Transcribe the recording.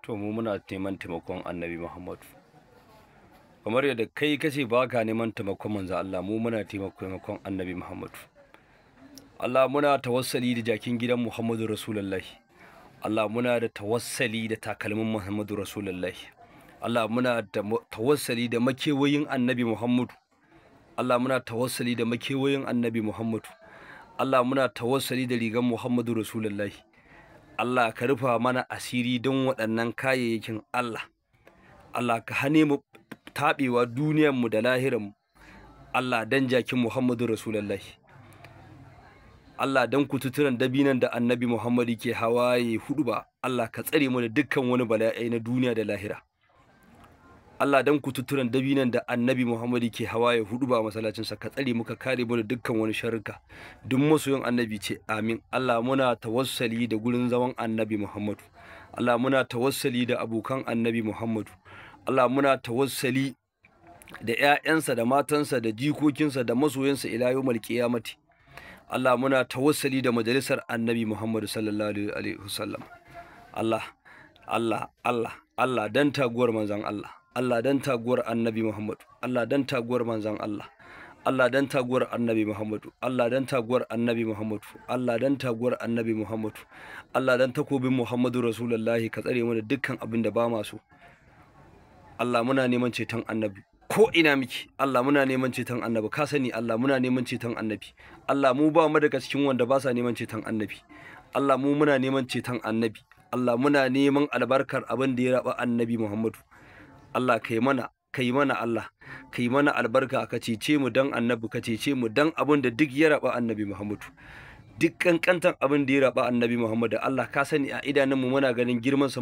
To mu muna neman taimakon Annabi Muhammadu. Kamar yadda kai kace ba ka neman taimakon manzo Allah, mu muna taimakon Annabi Muhammadu. Allah, muna tawassali da jakin gidan Muhammadu Rasulullahi. Allah, muna da tawassali da takalmin Muhammadu Rasulullahi. Allah, muna da tawassali da makewayin Annabi Muhammadu. Allah, muna tawassali da makewayin Annabi Muhammadu. Allah, muna tawassali da rigan Muhammadu Rasulullahi. Allah, ka rufa mana asiri don waɗannan kayayyakin Allah. Allah, ka hane mu taɓewa duniyarmu da lahiranmu. Allah, dan jakin Muhammadu Rasulullahi. Allah, dan kututturen dabinan da Annabi Muhammadu ke hawaye hudu ba. Allah, ka tsare mu da dukkan wani bala'i na duniya da lahira. Allah, dan kututturen dabinan da Annabi Muhammadu ke hawaye hudu ba masallacinsa, ka tsare mu ka kare mu da dukkan wani sharrika. Duk masoyin Annabi ce amin. Allah, muna tawassali da gurin zaman Annabi Muhammadu. Allah, muna tawassali da abokan Annabi Muhammadu. Allah, muna tawassali da ƴaƴansa da matansa da jikokinsa da masoyansa ila yawmal qiyamati. Allah, muna tawassali da majalisar Annabi Muhammadu sallallahu alaihi wasallam. Allah, Allah, Allah, Allah dan taguwar manzon Allah. Allah dan taguwar Annabi Muhammadu. Allah dan taguwar manzon Allah. Allah dan taguwar Annabi Muhammadu. Allah dan taguwar Annabi Muhammadu. Allah dan taguwar Annabi Muhammadu. Allah dan takobin Muhammadu Rasulullahi, ka tsare mu da dukkan abin da ba ma so. Allah, muna neman ceton Annabi. Ko ina miki, Allah, muna neman ceton Annabi. Ka sani Allah, muna neman ceton Annabi. Allah, mu ba mu daga cikin wanda ba sa neman ceton Annabi. Allah, mu muna neman ceton Annabi. Allah, muna neman albarkar abin da ya raba Annabi Muhammadu. Allah, kai mana, kai mana, Allah kai mana albarka, ka cece mu dan Annabi, ka cece mu dan abin da duk ya raba Annabi Muhammadu. Duk kankantan abin da ya raba Annabi Muhammadu, Allah, ka sani a idanunmu muna ganin girman sa.